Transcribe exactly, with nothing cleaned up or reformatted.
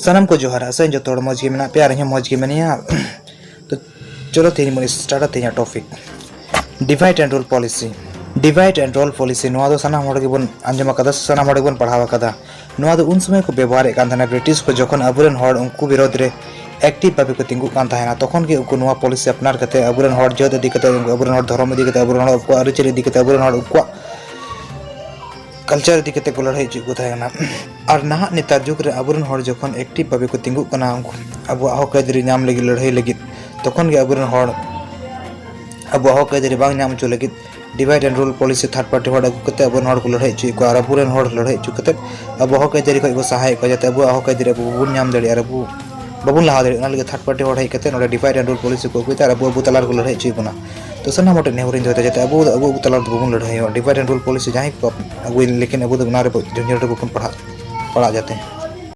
ᱥᱟᱱᱟᱢ ᱠᱚ ᱡᱚᱦᱟᱨ, ᱟᱥᱟᱧ ᱡᱚᱛᱚ ᱦᱚᱲ ᱢᱚᱡᱽ ᱜᱮ ᱢᱮᱱᱟᱜ ᱯᱮᱭᱟ ᱟᱨ ᱤᱧ ᱦᱚᱸ ᱢᱚᱡᱽ ᱜᱮ ᱢᱮᱱᱟᱹᱧᱟ᱾ ᱛᱚ ᱪᱚᱞᱚ ᱛᱮᱦᱮᱧ ᱵᱚᱱ start ᱟ ᱛᱮᱦᱮᱧᱟᱜ topic, divide and rule policy᱾ Divide and rule policy, ᱱᱚᱣᱟ ᱫᱚ ᱥᱟᱱᱟᱢ ᱦᱚᱲ ᱜᱮᱵᱚᱱ ᱟᱸᱡᱚᱢ ᱟᱠᱟᱫᱟ ᱥᱮ ᱥᱟᱱᱟᱢ ᱦᱚᱲ ᱜᱮᱵᱚᱱ ᱯᱟᱲᱦᱟᱣ ᱟᱠᱟᱫᱟ᱾ ᱱᱚᱣᱟ ᱫᱚ ᱩᱱ ᱥᱚᱢᱚᱭ ᱠᱚ ᱵᱮᱵᱚᱦᱟᱨᱮᱫ ᱠᱟᱱ ᱛᱟᱦᱮᱱᱟ ᱵᱨᱤᱴᱤᱥ ᱠᱚ, ᱡᱚᱠᱷᱚᱱ ᱟᱵᱚᱨᱮᱱ ᱦᱚᱲ ᱩᱱᱠᱩ ᱵᱤᱨᱳᱫᱷ ᱨᱮ active ᱵᱷᱟᱵᱮ ᱠᱚ ᱛᱤᱸᱜᱩᱜ ᱠᱟᱱ ᱛᱟᱦᱮᱱᱟ, ᱛᱚᱠᱷᱚᱱ ᱜᱮ ᱩᱱᱠᱩ ᱱᱚᱣᱟ policy ᱟᱯᱱᱟᱨ ᱠᱟᱛᱮ ᱟᱵᱚᱨᱮᱱ ᱦᱚᱲ ᱡᱟᱹᱛ ᱤᱫᱤ ᱠᱟᱛᱮ, ᱟᱵᱚᱨᱮᱱ ᱦᱚᱲ ᱫᱷᱚᱨᱚᱢ ᱤᱫᱤ ᱠᱟᱛᱮ, ᱟᱵᱚᱨᱮᱱ ᱦᱚᱲ ᱟᱠᱚᱣᱟᱜ ᱟᱹᱨᱤᱪᱟᱹᱞᱤ ᱤᱫᱤ ᱠᱟᱛᱮ, ᱟᱵᱚᱨᱮᱱ ᱦᱚᱲ ᱩᱱᱠᱩᱣᱟᱜ culture ᱤᱫᱤ ᱠᱟᱛᱮ ᱠᱚ ᱞᱟᱹᱲᱦᱟᱹᱭ ᱦᱚᱪᱚᱭᱮᱫ ᱠᱚ ᱛᱟᱦᱮᱸ ᱠᱟᱱᱟ᱾ ᱟᱨ ᱱᱟᱦᱟᱜ ᱱᱮᱛᱟᱨ ᱡᱩᱜᱽ ᱨᱮ ᱟᱵᱚᱨᱮᱱ ᱦᱚᱲ ᱡᱚᱠᱷᱚᱱ active ᱵᱷᱟᱵᱮ ᱠᱚ ᱛᱤᱸᱜᱩᱜ ᱠᱟᱱᱟ, ᱩᱱᱠᱩ ᱟᱵᱚᱣᱟᱜ ᱦᱚᱠ ᱟᱹᱭᱫᱟᱹᱨᱤ ᱧᱟᱢ ᱞᱟᱹᱜᱤᱫ ᱞᱟᱹᱲᱦᱟᱹᱭ ᱞᱟᱹᱜᱤᱫ, ᱛᱚᱠᱷᱚᱱ ᱜᱮ ᱟᱵᱚᱨᱮᱱ ᱦᱚᱲ ᱟᱵᱚᱣᱟᱜ ᱦᱚᱠ ᱟᱹᱭᱫᱟᱹᱨᱤ ᱵᱟᱝ ᱧᱟᱢ ᱦᱚᱪᱚ ᱞᱟᱹᱜᱤᱫ divide and rule policy, third party ᱦᱚᱲ ᱟᱹᱜᱩ ᱠᱟᱛᱮ ᱟᱵᱚᱨᱮᱱ ᱦᱚᱲ ᱠᱚ ᱞᱟᱹᱲᱦᱟᱹᱭ ᱦᱚᱪᱚᱭᱮᱫ ᱠᱚᱣᱟ᱾ ᱟᱨ ᱟᱵᱚᱨᱮᱱ ᱦᱚᱲ ᱞᱟᱹᱲᱦᱟᱹᱭ ᱦᱚᱪᱚ ᱠᱟᱛᱮ ᱟᱵᱚ ᱦᱚᱠ ᱟᱹᱭᱫᱟᱹᱨᱤ ᱠᱷᱚᱱ ᱠᱚ ᱥᱟᱦᱟᱭᱮᱫ ᱠᱚᱣᱟ, ᱡᱟᱛᱮ ᱟᱵᱚᱣᱟᱜ ᱦᱚᱠ ᱟᱹᱭᱫᱟᱹᱨᱤ ᱟᱵᱚ ᱵᱟᱵᱚᱱ ᱧᱟᱢ ᱫᱟᱲᱮᱭᱟᱜᱼᱟ ᱟᱨ ᱟᱵᱚ ᱵᱟᱵᱚᱱ ᱞᱟᱦᱟ ᱫᱟᱲᱮᱭᱟᱜᱼᱟ᱾ ᱚᱱᱟ ᱞᱟᱹᱜᱤᱫ third party ᱦᱚᱲ ᱦᱮᱡ ᱠᱟᱛᱮ ᱱᱚᱰᱮ divide and rule policy ᱠᱚ ᱟᱹᱜᱩᱭᱮᱫᱟ ᱟᱨ ᱟᱵᱚ ᱟᱵᱚ ᱛᱟᱞᱟ ᱨᱮᱠᱚ ᱞᱟᱹᱲᱦᱟᱹᱭ ᱦᱚᱪᱚᱭᱮᱫ ᱵᱚᱱᱟ᱾ ᱛᱚ ᱥᱟᱱᱟᱢ ᱦᱚᱲ ᱴᱷᱮᱱ ᱱᱮᱦᱚᱨᱤᱧ ᱫᱚᱦᱚᱭᱮᱫᱟ, ᱡᱟᱛᱮ ᱟᱵᱚ ᱟᱵᱚ ᱟᱵᱚ ᱛᱟᱞᱟ ᱨᱮᱫᱚ ᱵᱟᱵᱚᱱ ᱞᱟᱹᱲᱦᱟᱹᱭᱚᱜᱼᱟ, divide and rule policy ᱡᱟᱦᱟᱸᱭ ᱠᱚ ᱟᱹᱜᱩᱭ, ᱞᱮᱠᱤᱱ ᱟᱵᱚ ᱫᱚ ᱚᱱᱟ ᱨᱮ ᱡᱷᱩᱸᱡᱷᱟᱹᱲ ᱨᱮ ᱵᱟᱵᱚᱱ ᱯᱟᱲᱦᱟᱜ ᱯᱟᱲᱟᱜ ᱡᱟᱛᱮ᱾